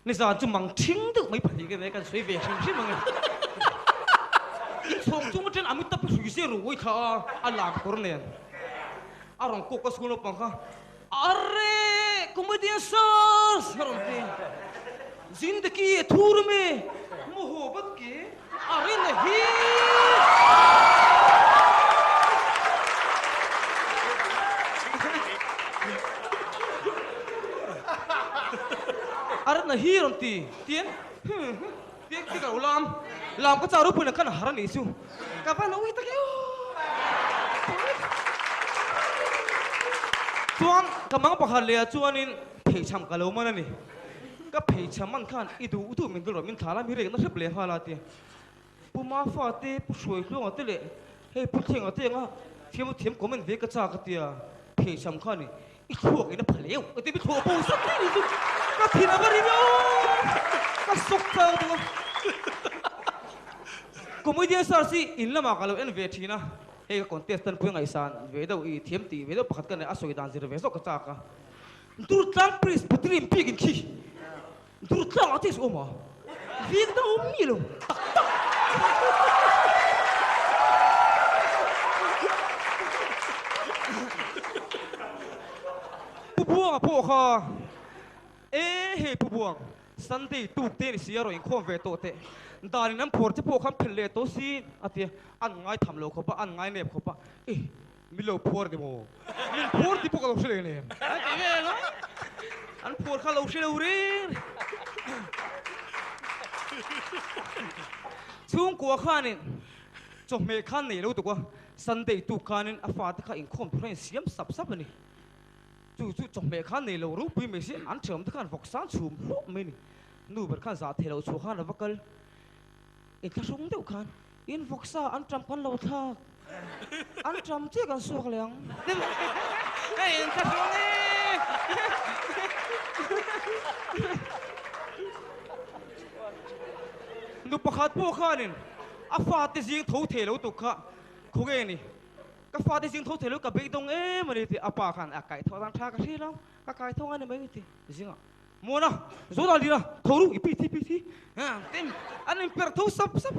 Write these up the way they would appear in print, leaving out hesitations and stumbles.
Nizan chu mang ṭhing deuh mai pahnih ka nei a, kan sawi ve hrim hrim ang e. Inchhawng chung aṭan Amitabh hrui zia ruai thla a, a lam kawr nen a rawn kawk a school naupang kha, Arre! Comedian Search! a rawn ti. Zindagi a thur em e, mohabbat ke arre nahi! Arre nahi rawn ti tian tian ti ka lo lam lam ka chau ropui na khan a har a nih chu ka van ui tak e aw chuan ka mang pakhat leh ah chuanin pheichham ka lo man a ni. Ka pheichham man khan i duh duh min dul rawh min thla la mi rek na hrep leh nghal a ti. Pu Mafa te, Pu Hruaihluanga te leh hei Pu Thlenga te anga thiam u thiam comment ve ka chak a tia pheichham khan i thluak in a pha leu a ti mi thluak bo zat mai ni chu ka thin a va ri viau ka sawk chang bawk a. Comedian search hi in lamah ka lo en ve thin a, hei ka contestant pui ngaihsan ve deuh i thiam tih ve deuh pakhat ka nei a sawi dan zir ve zawk ka chak a. Durtlang Priest Pathian biak in khi Durtlang ah te awm a, veng dang awm mi lo tak tak. Pu Buanga pawh kha e hei Pu Buang Sunday tuk te ni si a rawn inkhawm ve tawh teh dan in an phawr te pawh khan phelh leh tawh si a tia an ngaitham lo khawp a an ngainep khawp a e Min lo phuar ni maw? Min phuar tih pawh ka lo hre leh nen. An ti vel a, an phuar kha lo hre lo reng. Chhungkua khanin chawhmeh khan nei lo tuk a, Sunday tuk khanin a fate kha inkhawm tur khan insiam sap sap a ni. Chu chu chawhmeh khan nei lo ropui mai si, an ṭheawm te khan vawksan chhum hluah mai a ni. Nu ber khan zah theih loh chhuah khan a va kal. Inthlahrung deuh khan in vawksa an ṭam kan lo thlak, an ṭam chiah kan suak leh ang. Hei inthlahrung e! Nu pakhat pawh khanin a fate zing tho thei lo tuk kha khawnge ni? Ka fate zing tho thei lo ka beidawng em a ni tih a pa khan a kaih tho dan tha ka hria lo, ka kai tho a ni mai ti zingah. Muana, Zawna Lira, tho ru, i pi thi pi thi. Tin, an inper tho sap sap.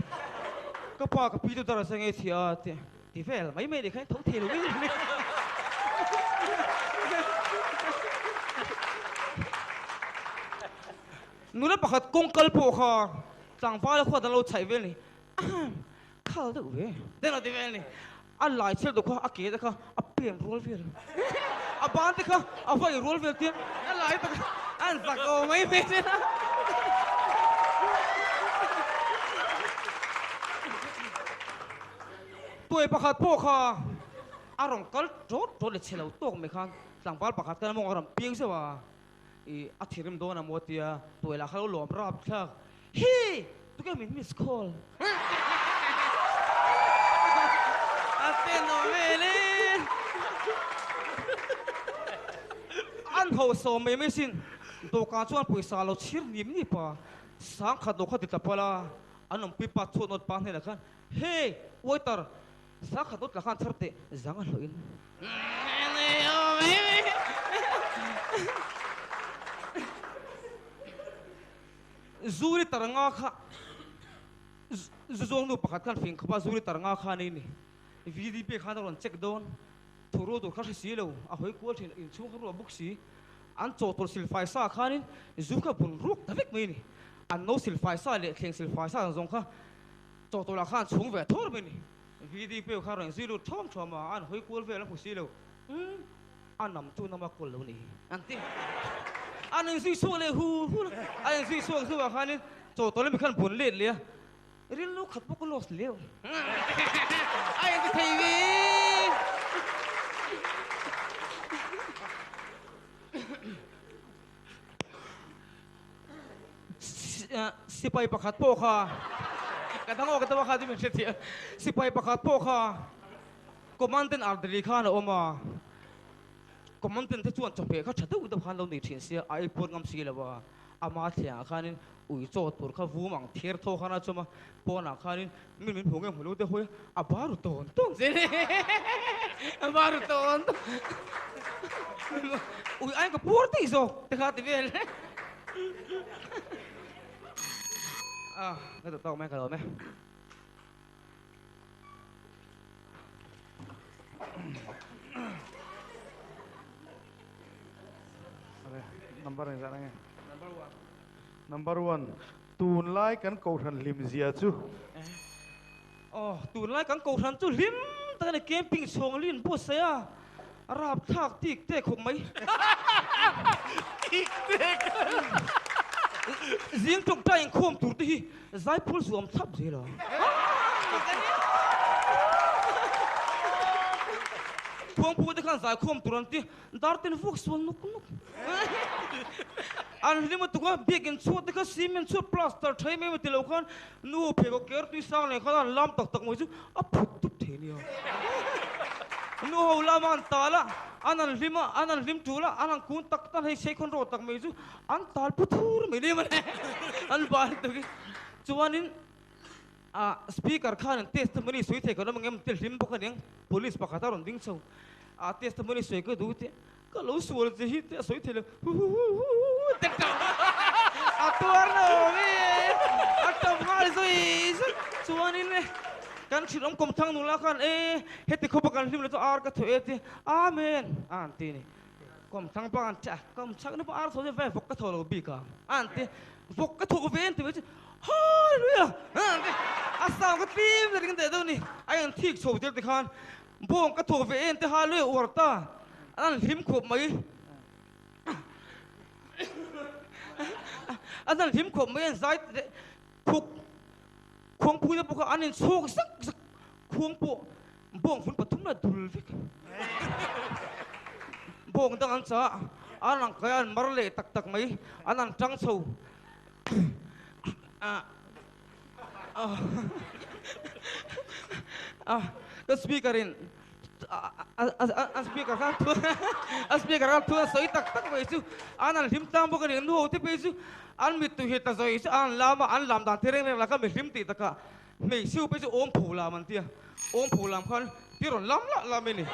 Ka pa ka pi chu dar a seng e chhia a ti ti vel mai mai ni khan tho thei lo em ani. Nula pakhat kawng kal pawh kha tlangval a khuat an lo chhaih vel ni. Khal deuh ve. Ten a ti vel ni. A lai chhiat deuh kha a ke te kha a pen rual vel. A ban te kha a vai rual vel tia a lai tak a an zak aw mai mai che. Tuai pakhat pawh kha a rawn kal tawt tawt leh chhe lo tawk mai khan tlangval pakhat khan a mawng a rawn piang zeuh a. I a thirim dawn a maw tia tuai lah kha lo lawm rap thlak. Hi! Tuke min miss call. A tenawm vel e. An ho sawm mai mai sin. Dawhkan chuan pawisa lo chhir nim nip a, sangkhat lo kha ti tla palh a, an awmpui pa chhuat nawt pa hnenah khan, Hey! Waiter! Sangkhat nawt la khan chhar teh zang a hlawh in. Zuri taranga kha zu zawng nu pakhat khan fing khawp a, Zuri taranga kha nei ni. VDP khan a rawn check dawn, thu ru tur kha hre si lo, a hawi kual thin, inchhung kha ruah bawk si. An chaw tur silfai sa khanin zu kha bun ruak ta vek mai a ni. An no silfai sa leh thleng silfai sa ang zawng kha chaw tur ah khan chhung ve thawr mai a ni. VDP kha rawn zui lut thawm thawm a, an hawi kual vel a hmu si lo. Umm. A nam chu nama kawl lo ni an ti. An inzui chhuak leh hul hul a, a inzui chhuak hnuah khanin chaw tawlh ami khan bun let leh a, rilru khat pawh ka lost leu. A inti thei ve. Sipai pakhat pawh kha ka dang awk deuh a kha chu min hrethiam. Sipai pakhat pawh kha Commandant Ardeli khan a awm a, Commandant te chuan chawhmeh kha tha deuh deuh khan lo nei thin sia, a ei puat ngam si lo a, ama thliangah khanin ui chaw tur kha vum ang thir tho khan a chawm a, pawnah khanin min min hmu nge hmu lo te hawi a, a bar ru tawn tawn zel e, a bar ru tawn tawn, ui aiin ka puar daih zawk te kha ti vel. Ah, ka duh tawk mai ka lawm e. Number engzah na nge? Number one. Number one. Tunlai kan kohhran hlim zia chu. Aw, tunlai kan kohhran chu hlim tak a ni, camping chhawng lin buatsaih a, a rapthlak tik tek khawp mai. Tik tek! Zing tawngtai inkhawm tur te hi zaiphul zuam thlap zel a. Khuangpu te khan zaikhawm tur an ti, Dar ten vuk sual nuk nuk. An hlim a tuk a, biakin chhuat te kha cement chhuat plaster tha em em a ti lo khan nu pheikhawk ker tui sang leh khan an lam tak tak mai chu a phut tup thei nia. Nu ho lama an tal a, an han hlim a, an han hlim tul a, an han kun tak tak hei seikhawn rawh tak mai chu an tal pu thur mai nia mawle. An bar tuk i chuanin Ah speaker khan an testimony sawi thei kan awm ang em ti hlim bawk aniang police pakhat a rawn ding chho ah testimony sawi ka duh tih ka lo sual che hi tih a sawi thei lo huhuhuhuhu te ka a tuar na awm e a tap nghal zui zui chuanin e kan thinawm kawm thang nula khan e heti khawpa kan hlim lo chu ar ka thaw e ti amen a an ti ni kawm thang pa an ti a kawm chhak na pawh ar thaw chu vai vawk ka thaw lo bik ang a an ti vawk ka thawk ve an ti mai chu Hallelujah! A sound ka tlim let ring teh deuh ni. A in thik chho tir ti khan bawng ka thawk ve en te hallelujah uar ta. An hlim khawp mai. An han hlim khawp mai an zai khuk khuangpui te pawh kha an in chhuak zak zak khuang pawh bawng vun pathum la dul vek. Bawng dang an chah an ang kai an mar leh tak tak mai an han tang chho. Ka speaker in a speaker kha thu a speaker kha thu a sawi tak tak mai chu an han hlim tlang bawk a ni nu ho te phei chu an mittui hi ta zawi chu an lam a an lam dan te reng reng la kha mi hlim tih takah hmeichhe phei chu awm pho lam an tia awm pho lam khan ti rawn lam lah lam a ni.